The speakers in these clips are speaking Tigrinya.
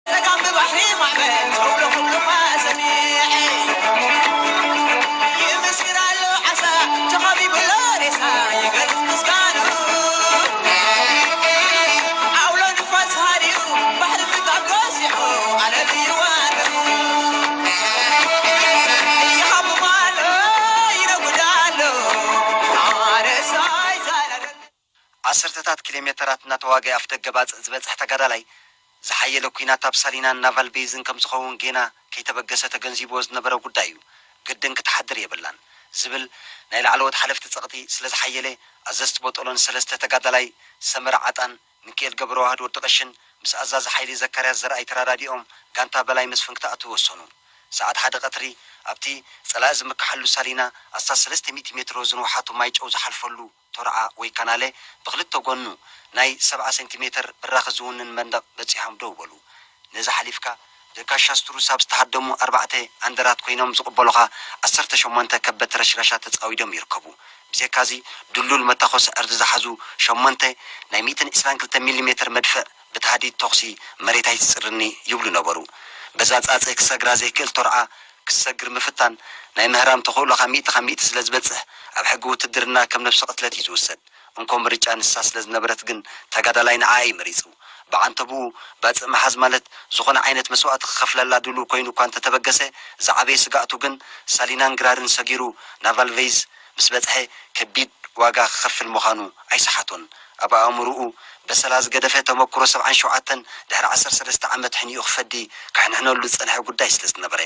ጸጋም ብባሕሪ ማዕበል ተውሎ ኩሉማ ሰሚዐ። ይምስክር ኣሎ ዓሳ ተኸቢቡ ኣሎ ሬሳ ይገርም ምስጋኑ። ዓውሎ ንፋስ ሃዲኡ ባሕሪ ፍታም ገሲዑ ኣለልይዋ ኣለኹ። ይሃብማ ኣሎ ይነጉዳ ኣሎ ኣረሳ ይዛረብ። ዓሰርተታት ኪሎ ሜተራት እናተዋግአ ኣፍደገ ባጽዕ ዝበጽሕ ተጋዳላይ፣ ዝሓየለ ኲናት ኣብ ሳሊናን ናቫል ቤይዝን ከም ዝኸውን ጌና ከይተበገሰ ተገንዚብዎ ዝነበረ ጉዳይ እዩ። ግድን ክትሓድር የብላን ዝብል ናይ ላዕለዎት ሓለፍቲ ጸቕጢ ስለ ዝሓየለ፣ ኣዘዝቲ ቦጦሎን ሰለስተ ተጋዳላይ ሰመረ ዓጣን ሚኪኤል ገብረዋህድ ወዲ ቀሽን ምስ ኣዛዚ ሓይሊ ዘካርያስ ዘርኣይ ተረዳዲኦም ጋንታ በላይ መስፍን ክትኣቱ ወሰኑ። ሰዓት ሓደ ቀትሪ ኣብቲ ጸላኢ ዝምክሓሉ ሳሊና ኣስታት ሰለስተ ሚእቲ ሜትሮ ዝንውሓቱ ማይ ጨው ዝሓልፈሉ ቶርዓ ወይ ካናለ ብኽልተ ጎኑ ናይ ሰብዓ ሴንቲሜተር ብራኸ ዝውንን መንደቕ በጺሖም ደው በሉ። ነዚ ሓሊፍካ ብካሻስትሩስ ኣብ ዝተሃደሙ ኣርባዕተ ኣንደራት ኮይኖም ዝቕበሉኻ ዓሰርተ ሸሞንተ ከበድቲ ረሽራሻት ተጻዊዶም ይርከቡ። ብዘይካዚ ድልዱል መታኾሲ ዕርዲ ዝሓዙ ሸሞንተ ናይ ሚእትን ዕስራን ክልተ ሚሊ ሜተር መድፍዕ ብታህዲድ ተኹሲ መሬት ኣይትጽርኒ ይብሉ ነበሩ። በዛ ጻጸ ክሰግራ ዘይክእል ቶርዓ ክሰግር ምፍታን ናይ ምህራም ተኽእሎኻ ሚእቲ ካብ ሚእቲ ስለ ዝበጽሕ ኣብ ሕጊ ውትድርና ከም ነብሰ ቅትለት እዩ ዝውሰድ። እንኮ ምርጫ ንሳ ስለ ዝነበረት ግን ተጋዳላይ ንዓኣ እዩ መሪጹ። ብዓንተብኡ ባጽዕ ምሓዝ ማለት ዝኾነ ዓይነት መስዋእቲ ክኸፍለላ ድሉው ኮይኑ እኳ እንተተበገሰ ዝዓበየ ስጋእቱ ግን ሳሊናን ግራርን ሰጊሩ ናቫልቬይዝ ምስ በጽሐ ከቢድ ዋጋ ክኸፍል ምዃኑ ኣይሰሓቶን። ኣብ ኣእምሮኡ በሰላ ዝገደፈ ተመኩሮ ሰብዓን ሸውዓተን ድሕሪ ዓሰርተ ሰለስተ ዓመት ሕኒኡ ክፈዲ ክሕንሕነሉ ዝጸንሐ ጉዳይ ስለ ዝነበረ።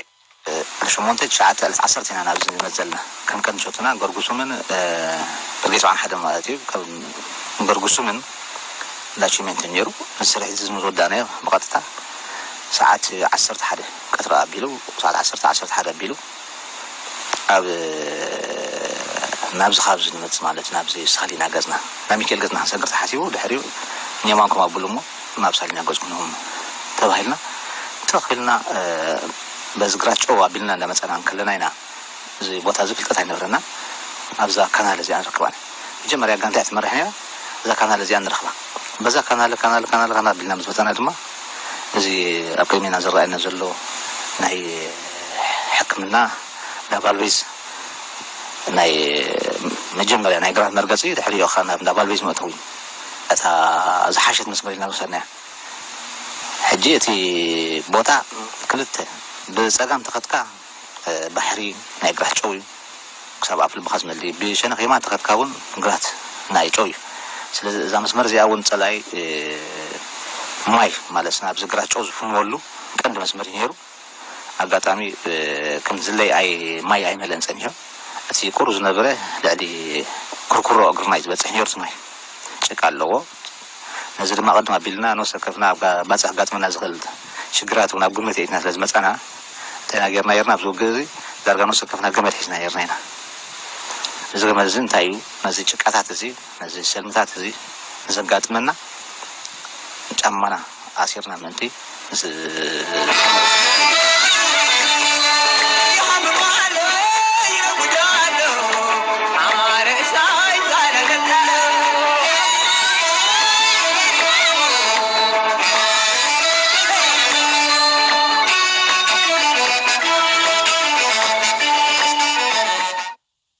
ሸሞንተ ትሽዓተ ዕለት ዓሰርተ ኢና ናብዚ ንመጽእ ዘለና። ከም ቀንዲ ሸቶና ገርጉሱምን ብርጌድ ሰብዓን ሓደን ማለት እዩ። ከም ገርጉሱምን እንዳ ቺሜንትን ነይሩ። እዚ ስርሒት እዚ ምስ ወዳእናዮ ብቐጥታ ሰዓት ዓሰርተ ሓደ ቀትሪ ኣቢሉ፣ ሰዓት ዓሰርተ፣ ዓሰርተ ሓደ ኣቢሉ ኣብ ናብዚ ካብዚ ንመጽእ ማለት ናብዚ ሳሊና ገጽና፣ ናብ ሚካኤል ገጽና ክንሰግር ተሓሲቡ፣ ድሕሪኡ ንየማንኩም ኣብሉ እሞ ናብ ሳሊና ገጽኩም ንኹም ተባሂልና። ትኽ ኢልና፣ እ፣ በዚ ግራት ጨው ኣቢልና እንዳመጸና እንከለና ኢና እዚ ቦታ እዚ ፍልጠት ኣይነበረናን። ኣብዛ ካናል እዚኣ ንረክባ። መጀመርያ ጋንታ እያ ትመርሕ ነይራ። እዛ ካናል እዚኣ ንረኽባ። በዛ ካናል፣ ካናል፣ ካናል፣ ካናል ኣቢልና ምስ መጸና ድማ እዚ ኣብ ቅድሜና ዝረኣየና ዘሎ ናይ ሕክምና ናቫል ቤዝ ናይ መጀመርያ ናይ ግራት መርገጺ፣ ድሕሪኡ ኸኣ ናብ ናቫል ቤዝ መእተዊ፣ እታ ዝሓሸት መስመር ኢልና ዝወሰድናያ። ሕጂ እቲ ቦታ ክልተ፣ ብጸጋም ተኸትካ፣ እ፣ ባሕሪ ናይ ግራት ጨው እዩ፣ ክሳብ ኣፍ ልብኻ ዝመልእ። ብሸነኽ የማን ተኸትካ እውን ግራት ናይ ጨው እዩ። ስለዚ እዛ መስመር እዚኣ እውን ጸላኢ፣ እ፣ ማይ ማለት ናብዚ ግራት ጨው ዝፍንወሉ ቀንዲ መስመር እዩ ነይሩ። ኣጋጣሚ፣ እ፣ ከም ድለይ ኣይ-፣ ማይ ኣይመልእን ጸኒሑ። እቲ ቁሩብ ዝነበረ ልዕሊ ኩርኩሮ እግርና እዩ ዝበጽሕ ነይሩ እቲ ማይ። ጭቃ ኣለዎ። ነዚ ድማ ቅድም ኣቢልና ነፍሲ ወከፍና ኣብ ጋ-፣ ባጽዕ ከጋጥመና ዝኽእል ሽግራት እውን ኣብ ግምት የእቲና ስለ ዝመጻና፣ እንታይ ኢና ጌርና ኔርና? ኣብዚ ውግእ እዚ ዳርጋ ነፍሲ ወከፍና ገመድ ሒዝና ኔርና ኢና። እዚ ገመድ እዚ እንታይ እዩ? ነዚ ጭቃታት እዚ፣ ነዚ ሰልምታት እዚ ንዘጋጥመና ጫማና ኣሲርና ምእንቲ ምስ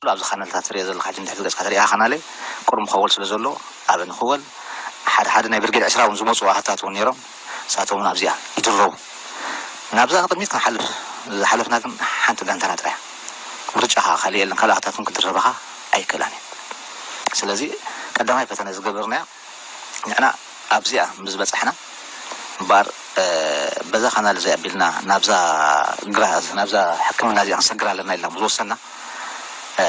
ኣብዚ ካናልታት ትሪኦ ዘለኻ፣ ሕጂ ንድሕሪት ገጽካ ትሪኣ ካናለ ቁሩብ ምኸወል ስለ ዘሎ፣ ኣበ ንኽወል ሓደ ሓደ ናይ ብርጌድ ዕስራ እውን ዝመጹ ኣሃታት እውን ነይሮም። ንሳቶም እውን ኣብዚኣ ይድረቡ። ናብዛ ንቕድሚት ክንሓልፍ ዝሓለፍና ግን ሓንቲ ጋንታና ጥራይ እያ። ምርጫ ኸኣ ካልእ የለን፣ ካልእ ኣሃታት እውን ክድረባኻ ኣይክእላን እየን። ስለዚ ቀዳማይ ፈተነ ዝገበርናዮ ንሕና ኣብዚኣ ምስ በጻሕና እምበኣር፣ እ፣ በዛ ካናል እዚኣ ኣቢልና ናብዛ ግራ-፣ ናብዛ ሕክምና እዚኣ ክንሰግር ኣለና ኢልና ምስ ወሰንና፣ እ፣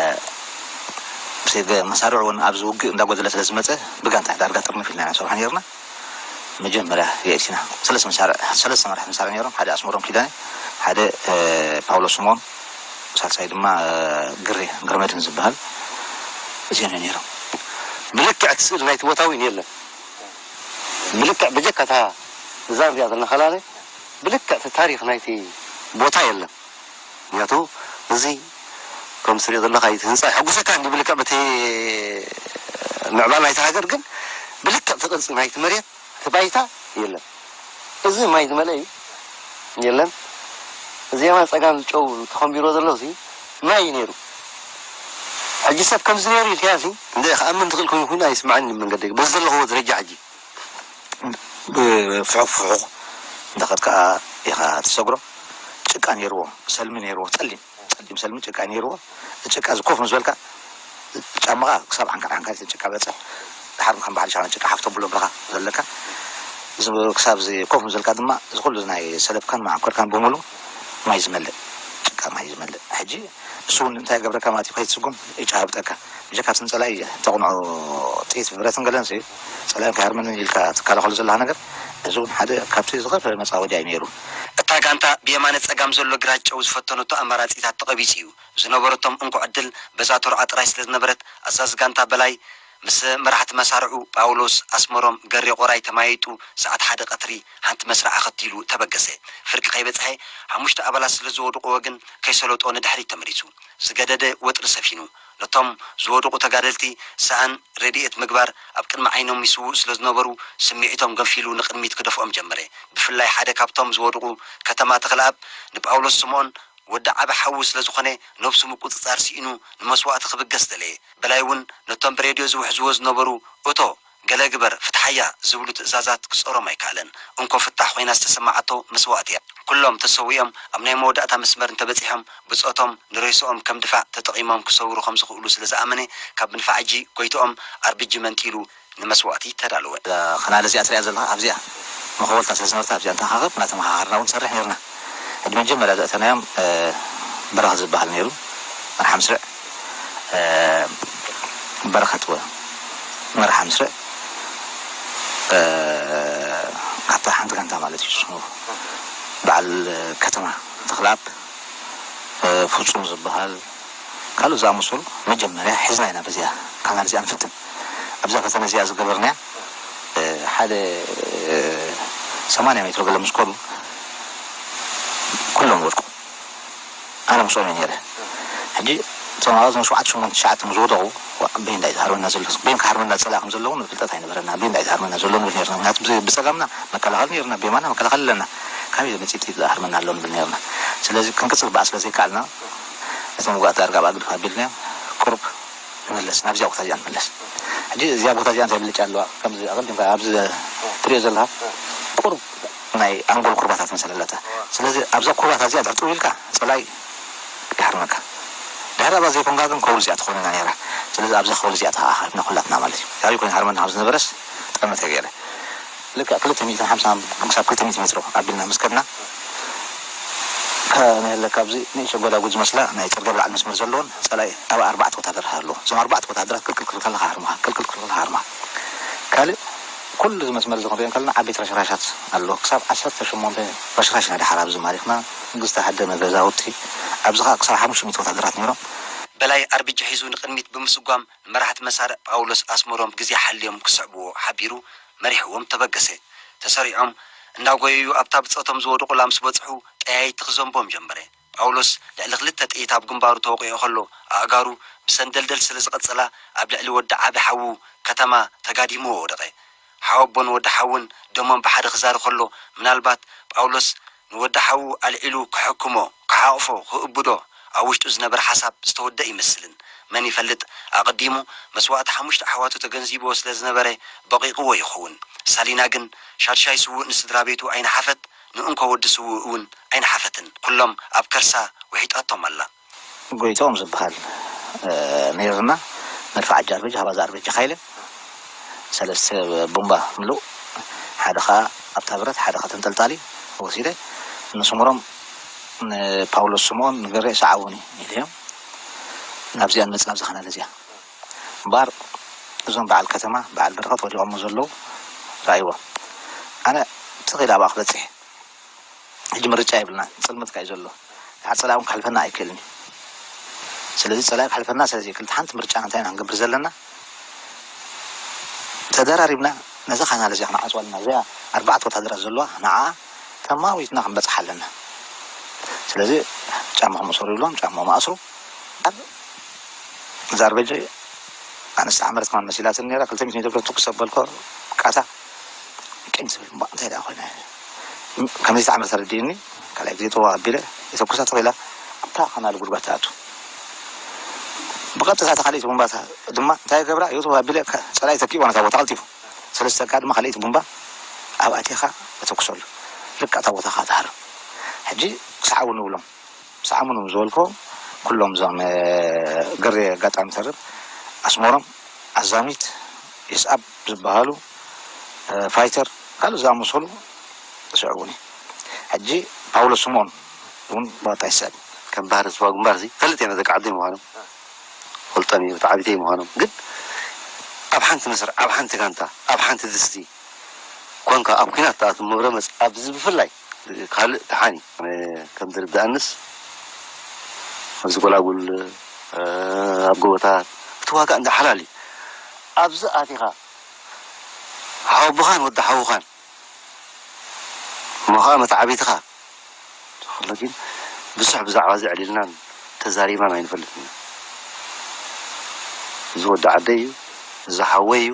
ብሰይገ መሳርዕ እውን ኣብዚ ውግእ እንዳጎደለ ስለ ዝመጸ ብጋንታ ዳርጋ ጥርንፍ ኢልና ኢና ንሰርሖ ነይርና። መጀመርያ የእቲና ሰለስተ መሳርዕ፣ ሰለስተ መራሕቲ መሳርዕ ነይሮም። ሓደ ኣስመሮም ኪዳነ፣ ሓደ፣ እ፣ ፓውሎስ ስምኦን፣ ሳልሳይ ድማ፣ እ፣ ግሬ፣ ግርመድህን ዝበሃል እዚኦም እዮም ነይሮም። ብልክዕ እቲ ስእሊ ናይቲ ቦታ እውን የለን። ብልክዕ ብጀካ እታ እዛ ንሪኣ ዘለና ኸላለ ብልክዕ እቲ ታሪኽ ናይቲ ቦታ የለን። ምኽንያቱ እዚ ከም ትሪኦ ዘለኻ እቲ ህንፃ ይሕጉሰካ እንዲ ብልክዕ በቲ ምዕባል ናይቲ ሃገር ግን ብልክዕ እቲ ቅርፂ ናይቲ መሬት እቲ ባይታ የለን። እዚ ማይ ዝመልአ እዩ የለን። እዚ የማን ፀጋም ጨው ተኸምቢሮ ዘሎ ሲ ማይ እዩ ነይሩ። ሕጂ ሰብ ከምዚ ነይሩ ኢልካዮ ሲ እንደ ክኣምን ትኽእል ኮይኑ ኮይኑ ኣይስምዓኒ መንገዲ በዚ ዘለኽዎ ደረጃ ሕጂ ብፍሑኽ ፍሑኽ እንዳኸድካ ኢኻ ትሰግሮ። ጭቃ ነይርዎ፣ ሰልሚ ነይርዎ፣ ፀሊም ፀሊም ሰልሚ ጭቃ ነይርዎ። እቲ ጭቃ እዚ ኮፍ ምስ በልካ ጫማኻ ክሳብ ዓንካር ዓንካር እቲ ጭቃ በፅሕ። ድሓር ከም በዓል ሻና ጭቃ ሓፍ ተብሎ ብለኻ ዘለካ እዚ ክሳብ እዚ ኮፍ ምስ በልካ ድማ እዚ ኩሉ ናይ ሰለፍካን መዓኮርካን ብምሉ ማይ ዝመልእ ጭቃ ማይ ዝመልእ። ሕጂ እሱ እውን እንታይ ገብረካ ማለት እዩ ከይትስጉም ይጫሃብጠካ። ብጀካ እቲ ንፀላኢ ተቕንዖ ጥይት ብብረትን ገለን እዩ ፀላኢ ከይሃርመኒ ኢልካ ትከላኸሉ ዘለካ ነገር እዚ እውን ሓደ ካብቲ ዝኸፈ መፃወዲ እዩ ነይሩ። እታ ጋንታ ብየማነ ጸጋም ዘሎ ግራት ጨው ዝፈተነቶ ኣማራጺታት ተቐቢጹ እዩ። ዝነበረቶም እንኮ ዕድል በዛ ተርዖ ጥራይ ስለ ዝነበረት ኣዛዚ ጋንታ በላይ ምስ መራሕቲ መሳርዑ ጳውሎስ ኣስመሮም ገሬ ቆራይ ተማያይጡ ሰዓት ሓደ ቀትሪ ሓንቲ መስርዕ ኣኸቲሉ ተበገሰ። ፍርቂ ከይበጽሐ ሓሙሽተ ኣባላት ስለ ዝወድቕዎ ግን ከይሰለጦ ንድሕሪት ተመሊሱ። ዝገደደ ወጥሪ ሰፊኑ። ነቶም ዝወደቑ ተጋደልቲ ሰኣን ረድኤት ምግባር ኣብ ቅድሚ ዓይኖም ይስውኡ ስለ ዝነበሩ ስምዒቶም ገንፊሉ ንቕድሚት ክደፍኦም ጀመረ። ብፍላይ ሓደ ካብቶም ዝወደቑ ከተማ ተኽለኣብ ንጳውሎስ ስምኦን ወዲ ዓቢ ሓዉ ስለ ዝኾነ ነብሱ ምቁጽጻር ስኢኑ ንመስዋእቲ ክብገስ ደለየ። በላይ እውን ነቶም ብሬድዮ ዝውሕዝዎ ዝነበሩ እቶ ገለ ግበር ፍትሓያ ዝብሉ ትእዛዛት ክጸሮም ኣይከኣለን። እንኮ ፍታሕ ኮይና ዝተሰማዓቶ መስዋእቲ እያ። ኩሎም ተሰዊኦም ኣብ ናይ መወዳእታ መስመር እንተበጺሖም ብጾቶም ንሬስኦም ከም ድፋዕ ተጠቒሞም ክሰውሩ ከም ዝኽእሉ ስለ ዝኣመነ ካብ ንፋዕጂ ጎይትኦም ኣርቢጂ መንጢሉ ንመስዋእቲ ተዳለወ። እዛ ኸናል እዚኣ ትሪኣ ዘለኻ ኣብዚኣ መኸወልታ ስለ ዝነበርታ ኣብዚኣ እንተኻኸብ እናተመኻኸርና እውን ንሰርሕ ነይርና። ሕጂ መጀመርያ ዘእተናዮም በረኸት ዝበሃል ነይሩ መርሓ ምስርዕ በረኸት ወ መርሓ ምስርዕ ካብታ ሓንቲ ጋንታ ማለት እዩ በዓል ከተማ ተኽለኣብ ፍፁም ዝበሃል ካልኦት ዝኣመሰሉ መጀመርያ ሒዝና ኢና በዚኣ ካናል እዚኣ ንፍትን ኣብዛ ፈተነ እዚኣ ዝገበርናያ ሓደ ሰማንያ ሜትሮ ገለ ምስ ከዱ ኩሎም ወድቁ ኣነ ምስኦም እየ ነይረ ሕጂ እቶም ኣብቶም ሸውዓተ ሸሞንተ ትሽዓተ ምስ ወደቑ በይ እንታይ ዝሃርመና ዘሎ በይን ክሃርመና ዝፀላእ ከም ዘለውን ፍልጠት ኣይነበረና በይ እንታይ ዝሃርመና ዘሎ ንብል ነርና ምክንያቱ ብፀጋምና መከላኸሊ ነርና ብየማና መከላኸሊ ኣለና ካበይ መፂእ ጥይት ዝሃርመና ኣሎ ንብል ነርና ስለዚ ክንቅፅል በኣ ስለ ዘይከኣልና እቶም ውጉኣት ዳርጋ ብኣ ግድፍ ኣቢልናዮም ቁሩብ ንመለስ ናብዚኣ ቦታ እዚኣ ንመለስ ሕጂ እዚኣ ቦታ እዚኣ እንታይ ብልጫ ኣለዋ ከምዚ ኣቐዲምካ ኣብዚ ትሪኦ ዘለካ ቁሩብ ናይ ኣንጎል ኩርባታት መሰል ኣለታ ስለዚ ኣብዛ ኩርባታ እዚኣ ድሕር ጥው ኢልካ ፀላይ ይሃርመካ ድሕር ኣብኣ ዘይኮንካ ግን ከውሊ እዚኣ ትኾነና ነይራ ስለዚ ኣብዛ ከውሊ እዚኣ ተኣኻብና ኩላትና ማለት እዩ ካበይ ኮይኑ ሃርመና ካብ ዝነበረስ ጠመተ ገይረ ልክዕ ክልተ ሚእትን ሓምሳን ክሳብ ክልተ ሚእቲ ሜትሮ ኣቢልና ምስ ከድና ከመይ ኣለካ ኣብዚ ንእሽቶ ጎዳጉድ ዝመስላ ናይ ፅርግያ ብላዕሊ መስመር ዘለዎን ፀላኢ ኣብ ኣርባዕተ ወታደራት ኣለዎ እዞም ኣርባዕተ ወታደራት ቅልቅል ክልካ ኣለካ ሃርምካ ቅልቅል ክልካ ሃርምካ ካልእ ኩሉ እዚ መስመር እዚ ክንሪኦ እንከለና ዓበይቲ ረሽራሻት ኣሎ ክሳብ ዓሰርተ ሸሞንተ ረሽራሽ ኢና ደሓር ኣብዚ ማሪኽና መንግስቲ ሃደመ ገዛውቲ ኣብዚ ከዓ ክሳብ ሓሙሽተ ሚእቲ ወታደራት ነይሮም በላይ ኣርቢጂ ሒዙ ንቕድሚት ብምስጓም ንመራሕቲ መሳርዕ ጳውሎስ ኣስመሮም ግዜ ሓልዮም ክስዕብዎ ሓቢሩ መሪሕዎም ተበገሰ። ተሰሪዖም እናጎየዩ ኣብታ ብጾቶም ዝወደቑላ ምስ በጽሑ ጠያይቲ ክዘንቦም ጀመረ። ጳውሎስ ልዕሊ ክልተ ጥይት ኣብ ግንባሩ ተወቒዑ ከሎ ኣእጋሩ ብሰንደልደል ስለ ዝቐጸላ ኣብ ልዕሊ ወዲ ዓቢ ሓዉ ከተማ ተጋዲምዎ ወደቐ። ሓወቦን ወዲ ሓዉን ደሞም ብሓደ ክዛሪ ከሎ ምናልባት ጳውሎስ ንወዲ ሓዉ ኣልዒሉ ክሕክሞ፣ ክሓቕፎ፣ ክእብዶ ኣብ ውሽጡ ዝነበረ ሓሳብ ዝተወደኣ ይመስልን። መን ይፈልጥ ኣቐዲሙ መስዋእቲ ሓሙሽተ ኣሕዋቱ ተገንዚብዎ ስለ ዝነበረ በቒቕዎ ይኸውን። ሳሊና ግን ሻድሻይ ስዉእ ንስድራ ቤቱ ኣይነሓፈት፣ ንእንኮ ወዲ ስዉእ እውን ኣይነሓፈትን። ኩሎም ኣብ ከርሳ ውሒጣቶም ኣላ። ጎይትኦም ዝበሃል ነይርና መድፍዓ ጃርበጅ ሃባዛ ኣርበጅ ካይለ ሰለስተ ቡምባ ምሉእ ሓደ ከዓ ኣብታ ብረት ሓደ ከዓ ተንጠልጣሊ ወሲደ ንስምሮም ንፓውሎስ ስምኦን ንገሬ ሰዓውኒ ኢለዮም ናብዚኣ ንመፅእ ናብዚ ካናል እዚኣ እምበኣር እዞም በዓል ከተማ በዓል በረኸት ወዲቖሞ ዘለዉ ረኣይዎም ኣነ ትኽኢል ኣብኣ ክበፅሕ ሕጂ ምርጫ የብልና ፅልምት ካዩ ዘሎ ሓፀላ እውን ክሕልፈና ኣይክእልን እዩ ስለዚ ፀላኢ ክሕልፈና ስለዚ ክልተ ሓንቲ ምርጫ እንታይ ኢና ክንገብር ዘለና ተደራሪብና ነዛ ካናል እዚኣ ክንዓፅዋ ኣለና እዚኣ ኣርባዕተ ወታደራት ዘለዋ ንዓ ተማዊትና ክንበፅሓ ኣለና ስለዚ ጫማኹም እሰሩ ይብሎም ጫማኦም ኣስሩ እዛ ኣርበጂ ኣነስ ዓመረት ከማን መሲላትኒ ነይራ። ክልተ ሚእቲ ሜትሮ ትኩስ ኣበልኮ ቃታ ቅኝ ትብል እምባ እንታይ ደኣ ኮይና እያ? ከመይ ዝተዓመረ ተረዲእኒ። ካልኣይ ግዜ ተዋ ኣቢለ የተኩሳ ተኺላ ኣብታ ከማል ጉድጓድ ትኣቱ። ብቐጥታ እታ ካልኣይቲ ቡምባ ድማ እንታይ ገብራ? የቱ ኣቢለ ጸላኢ ተኪእዋ ነታ ቦታ ቀልጢፉ። ሰለስተ ካ ድማ ካልኣይቲ ቡምባ ኣብ ኣቲኻ ተተኩሰሉ። ልክዕ እታ ቦታ ኸዓ ትሃርም። ሕጂ ክሰዓቡ ንብሎም። ሰዓሙ ንብሎም ዝበልኮ ኩሎም እዞም ገሬ ኣጋጣሚ ተርፍ ኣስመሮም ኣዛሚት የስኣብ ዝበሃሉ ፋይተር ካልእ ዝኣመሰሉ ዝስዕቡኒ። ሕጂ ፓውሎስ ስምኦን እውን ብቐጥታ ይስዕብ። ከም ባህሪ ዝዋ ግንባር እዚ ፈልጥ እየ ነዚ ዓደይ ምዃኖም ፈልጦም እየ ብጣዕቢተይ ምዃኖም ግን ኣብ ሓንቲ መስርዕ ኣብ ሓንቲ ጋንታ ኣብ ሓንቲ ድስቲ ኮንካ ኣብ ኲናት ትኣቱ መብረመፅ ኣብዚ ብፍላይ ካልእ ደሓን እዩ። ኣነ ከም ዝርድኣንስ ኣብዚ ጎላጉል ኣብ ጎቦታት እቲ ዋጋ እንዳ ሓላል እዩ። ኣብዚ ኣቲኻ ሓወቦኻን ወዲ ሓውኻን እሞ ከዓ መተዓቢትኻ ተኽሎ ግን ብዙሕ ብዛዕባ እዚ ዕሊልናን ተዛሪብናን ኣይንፈልጥን ኢና። እዚ ወዲ ዓደይ እዩ፣ እዚ ሓወይ እዩ፣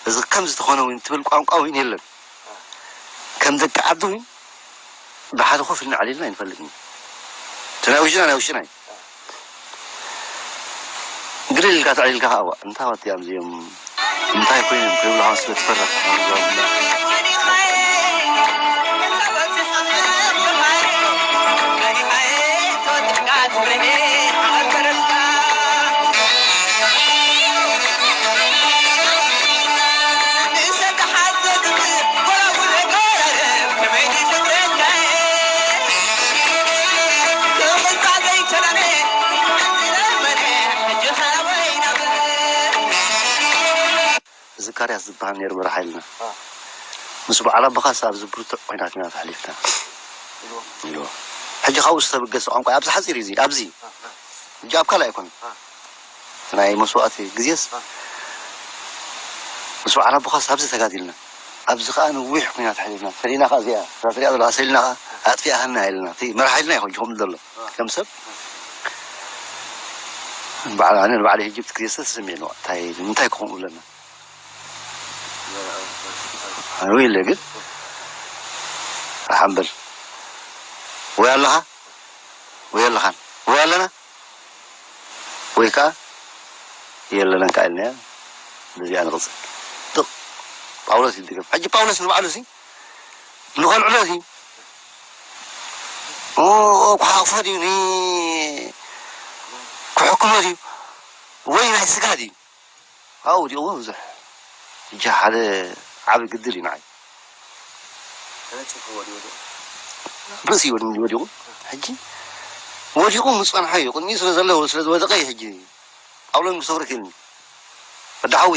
እዚ ከምዚ ተኾነ እውን ትብል ቋንቋ እውን የለን። ከም ደቂ ዓዲ እውን ብሓደ ኮፍ ኢልና ዕሊልና ኣይንፈልጥን ኢና። እቲ ናይ ውሽጥና ናይ ውሽጥና እዩ። ግልል ኢልካ ተዕሊልካ ከዓ እዋ እንታይ ወት እዮም እዚኦም እንታይ ኮይኖም ክብልኻ ስለ ትፈርሕ ዘካርያስ ዝበሃል ነይሩ መራሕ ሓይልና። ምስ በዓል ኣቦኻስ ኣብዚ ብርቱዕ ኲናት ኢና ተሕሊፍና ኢልዎ። ሕጂ ካብኡ ዝተበገሰ ቋንቋ ኣብዚ ሓፂር እዩ እዚ ኣብዚ ሕጂ ኣብ ካልእ ኣይኮነን። ናይ መስዋእቲ ግዜስ ምስ በዓል ኣቦኻስ ኣብዚ ተጋዲልና ኣብዚ ከዓ ነዊሕ ኲናት ኣሕሊፍና። ሰሊና ከዓ እዚኣ እዛ ትሪኣ ዘለኻ ሰሊና ከዓ ኣጥፊኣሃና ኢልና እቲ መራሕ ሓይልና እዩ ከምኡ ዘሎ ከም ሰብ በዓል ኣነ ንባዕለይ ሕጂ ኣብቲ ግዜስ ተሰሚዕኒ እንታይ ንምንታይ ክኾኑ ኣለና ኣነው ኢለ ግን ሓምበል ወይ ኣለኻ ወይ ኣለኻን ወይ ኣለና ወይ ከዓ የለናን ከዓ ኢልናዮ። በዚኣ ንቕፅል። ጥቕ ጳውሎስ ይድገም። ሕጂ ጳውሎስ ንባዕሉ ሲ ንኸልዕሎ ሲ ክሓቕፎ ድዩ ክሕክሞ ድዩ ወይ ናይ ስጋ ድዩ? ኣብኡ ወዲቑ ብዙሕ ሕጂ ሓደ ዓቢ ግድል እዩ ንዓይ። ርእሲ ወዲቑ ሕጂ ወዲቑ ምስ ጸንሐ እዩ ቅድሚኡ ስለ ዘሎ ስለ ዝወደቐ እዩ ሕጂ ኣብ ሎሚ ክሰብሮ ክኢልኒ ወዲ ሓዊ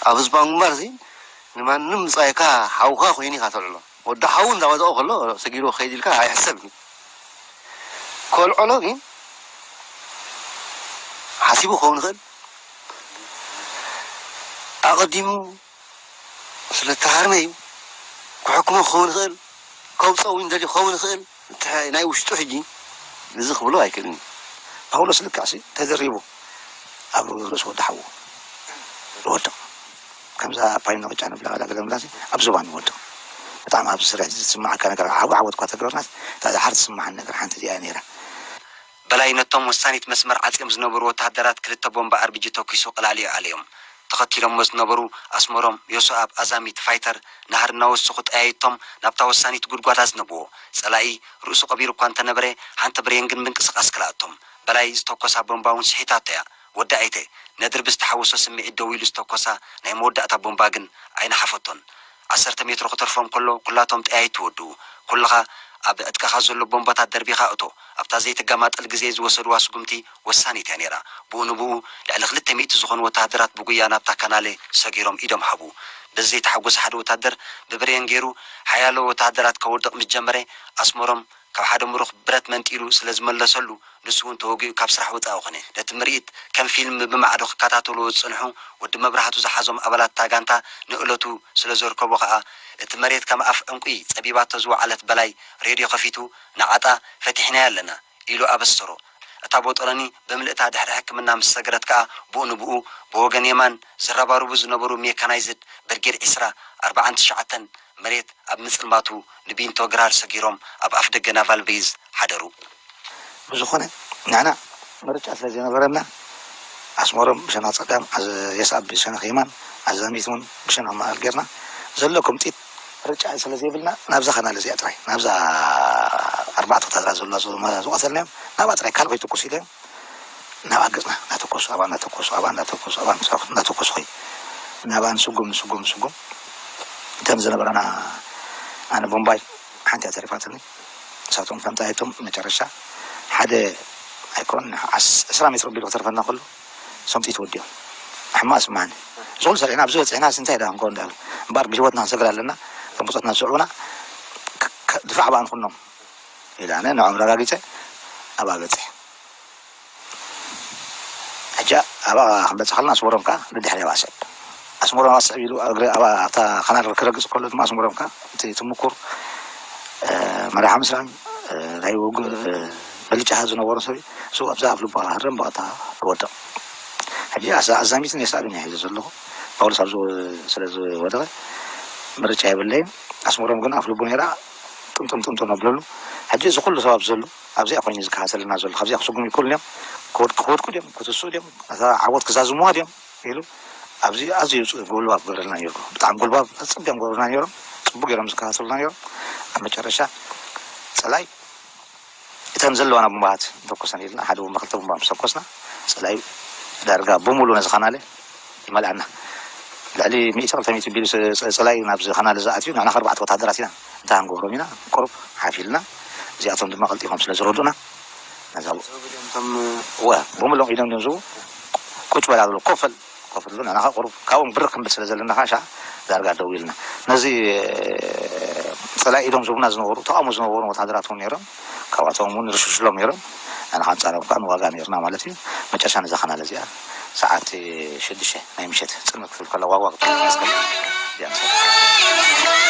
ኣብ ህዝባዊ ግንባር እዚ ንማንም ምጻኢካ ሓውኻ ኮይኑ ኢኻ ተልዕሎ ወዲ ሓዉ እንዳወደቐ ከሎ ሰጊሩ ክኸይድ ኢልካ ኣይሕሰብን እዩ ከልዕሎ ግን ሓሲቡ ክኸውን ይኽእል ኣቐዲሙ ስለ ተሃርመ እዩ ክሕክሞ ክኸውን ይኽእል ከውፀ እውን ደልዩ ክኸውን ይኽእል ናይ ውሽጡ ሕጂ እዚ ክብሎ ኣይክእልን እዩ ፓውሎስ ልክዕሲ ተደሪቡ ኣብ ርእሱ ወዲ ሓዉ ዝወድቕ ከምዛ ፓይኖ ቅጫ ንብላ ገለ ገለ ምላሲ ኣብ ዝባን ይወድቕ ብጣዕሚ ኣብዚ ስርሕ ዝስማዓካ ነገር ዓብ ዓወት እኳ ተግበርናስ እታ ዝሓር ትስማዓኒ ነገር ሓንቲ እዚኣ ነይራ በላይ ነቶም ወሳኒት መስመር ዓጽዮም ዝነበሩ ወተሃደራት ክልተ ቦምባ ኣርቢጂ ተኲሱ ቀላልዮ ኣለዮም። ተኸቲሎሞ ዝነበሩ ኣስመሮም፣ ዮሶኣብ፣ ኣዛሚት፣ ፋይተር፣ ናህሪ እናወሰኹ ጠያይቶም ናብታ ወሳኒት ጉድጓድ ኣዝነብዎ። ጸላኢ ርእሱ ቀቢሩ እኳ እንተነበረ፣ ሓንቲ ብሬን ግን ምንቅስቓስ ከልኣቶም። በላይ ዝተኮሳ ቦምባ እውን ስሒታቶ እያ። ወዲ ኣይተ ነድር ብዝተሓወሶ ስምዒት ደው ኢሉ ዝተኮሳ ናይ መወዳእታ ቦምባ ግን ኣይነሓፈቶን። ዓሰርተ ሜትሮ ክተርፎም ከሎ ኩላቶም ጠያይት ትወድኡ። ኩልኻ ኣብ ዕጥቅኻ ዘሎ ቦምባታት ደርቢኻ እቶ። ኣብታ ዘይትገማጠል ግዜ ዝወሰድዋ ስጉምቲ ወሳኒት እያ ነይራ። ብኡ ንብኡ ልዕሊ ክልተ ሚእቲ ዝኾኑ ወተሃደራት ብጉያ ናብታ ካናለ ሰጊሮም ኢዶም ሃቡ። በዚ ዘይተሓጎሰ ሓደ ወታደር ብብሬን ገይሩ ሓያሎ ወተሃደራት ከወድቕ ምስ ጀመረ ኣስመሮም ካብ ሓደ ምሩኽ ብረት መንጢሉ ስለ ዝመለሰሉ ንሱ እውን ተወጊኡ ካብ ስራሕ ወፃኢ ኮነ። ነቲ ምርኢት ከም ፊልም ብማዕዶ ክከታተልዎ ዝፅንሑ ወዲ መብራህቱ ዝሓዞም ኣባላት እታ ጋንታ ንእለቱ ስለ ዘርከቦ ከኣ እቲ መሬት ከም ኣፍ ዕንቁ ጸቢባቶ ዝወዓለት በላይ ሬድዮ ከፊቱ ንዓጣ ፈቲሕናያ ኣለና ኢሉ ኣበሰሮ። እታ ቦጦሎኒ ብምልእታ ድሕሪ ሕክምና ምስ ሰገረት ከኣ ብኡ ንብኡ ብወገን የማን ዝረባረቡ ዝነበሩ ሜካናይዝድ ብርጌድ ዒስራ ኣርብዓን ትሽዓተን መሬት ኣብ ምጽልማቱ ንቢንቶ ግራር ሰጊሮም ኣብ ኣፍደገ ናቫል ቤዝ ሓደሩ። ብዝኾነ ንሕና ምርጫ ስለ ዘይነበረና ኣስመሮም ብሸነኽ ጸጋም፣ ኣዝ- የስኣብ ብሸነኽ የማን፣ ኣዛሚት እውን ብሸነኽ ማእከል ጌርና ዘሎ ክምጢት ምርጫ ስለ ዘይብልና ናብዛ ካናል እዚኣ ጥራይ፣ ናብዛ ኣርባዕተ ወታደራት ዘለዋ ዞ- ዝቐተልናዮም ናብኣ ጥራይ ካልእ ከይትኩስ ኢለዮም ናብኣ ገጽና እናተኮሱ ኣብኣ እናተኮሱ ኣብኣ እናተኮሱ ኣብኣ እናተኮሱ ኾይ ናብኣ ንስጉም ንስጉም ንስጉም እተን ዝነበራና ኣነ ቦምባይ ሓንቲ እያ ተሪፋትኒ። ንሳቶም ከምታ እቶም መጨረሻ ሓደ ኣይኮን ዓስ- ዕስራ ሜትሮ ቢሉ ክተርፈና ከሎ ሰምጢ ተወዲኦም ሕማ ስማኒ ዝኹሉ ሰሪዕና ኣብዚ በፅሕና እንታይ ዳ ክንከውን ዳ እምበር ብህይወትና ክንሰግር ኣለና። እቶም ብፆትና ዝስዕቡና ክ- ክ- ድፋዕ ብኣን ኩኖም ኢለ ኣነ ንዕኦም ረጋጊፀ ኣብኣ በፅሕ ሕጂ ኣብኣ ክንበፅእ ከለና ኣስመሮም ከዓ ንድሕሪ ኣብኣ ስዕብ ኣስመሮም ኣብኣ ስዕብ ኢሉ እግሪ ኣብኣ ኣብታ ካናል ክረግፅ ከሎ ድማ ኣስመሮም ከዓ እቲ እቲ ምኩር መራሒ ምስላም ናይ ውግእ ብልጫ ዝነበሮ ሰብ እሱ ኣብዛ ኣብ ልባ ሃረም ባእታ ክወድቕ ሕጂ ኣዛሚትን የሳብን ሒዘ ዘለኹ ጳውሎስ ኣብዚ ስለ ዝወደቐ ምርጫ የብለይን ኣስመሮም ግን ኣፍ ልቡ ነይራ ጥምጥም ጥምጥም ኣብለሉ ሕጂ እዚ ኩሉ ሰብ ኣብ ዘሎ ኣብዚኣ ኮይኑ ዝከታተለና ዘሎ ካብዚኣ ክስጉም ይክእሉ እዮም ክወድቁ ድዮም ክትስኡ ድዮም እታ ዓወት ክዛዝሙዋ ድዮም ኢሉ ኣብዚ ኣዝዩ ጉልባብ ገረልና ነይሩ ብጣዕሚ ጉልባብ ፅብቅ እዮም ገረና ነይሮም ፅቡቅ ገይሮም ዝከታተሉና ነይሮም ኣብ መጨረሻ ፀላይ እተን ዘለዋና ቡምባታት ተኮሰን ኢልና ሓደ ቡምባ ክልተ ቡምባ ምስ ተኮስና ፀላይ ዳርጋ ብሙሉ ነዚ ካናለ ይመልኣና ልዕሊ ሚእቲ ክልተ ሚእቲ ቢሉ ፀላይ ናብዚ ካናለ ዝኣትዩ ንሕና ከርባዕተ ወታደራት ኢና እንታይ ክንገብሮም ኢና ቁሩብ ሓፊልና እዚኣቶም ድማ ቀልጢፎም ስለ ዝረዱና ነዛ እወ ብሙሎም ኢዶም ድዮም ዝቡ ቁጭ በል ኣብሉ ኮፈል ኮፍ ኢሉ ንሕና ቁሩብ ካብኦም ብርክ ክንብል ስለ ዘለና ከዓ ሻዕ ዳርጋ ደው ኢልና ነዚ ፀላኢ ኢዶም ዝቡና ዝነበሩ ተቃውሞ ዝነበሩ ወታደራት እውን ነይሮም ካብኣቶም እውን ርሽሽሎም ነይሮም ንሕና ከዓ ኣንፃሮም ከዓ ንዋጋ ነይርና ማለት እዩ መጨረሻ ነዛ ካናል እዚኣ ሰዓት ሽዱሽተ ናይ ምሸት ፅልምት ክትብል ከላ ዋጋ ክትብል መስቀል እዚኣ ንሰ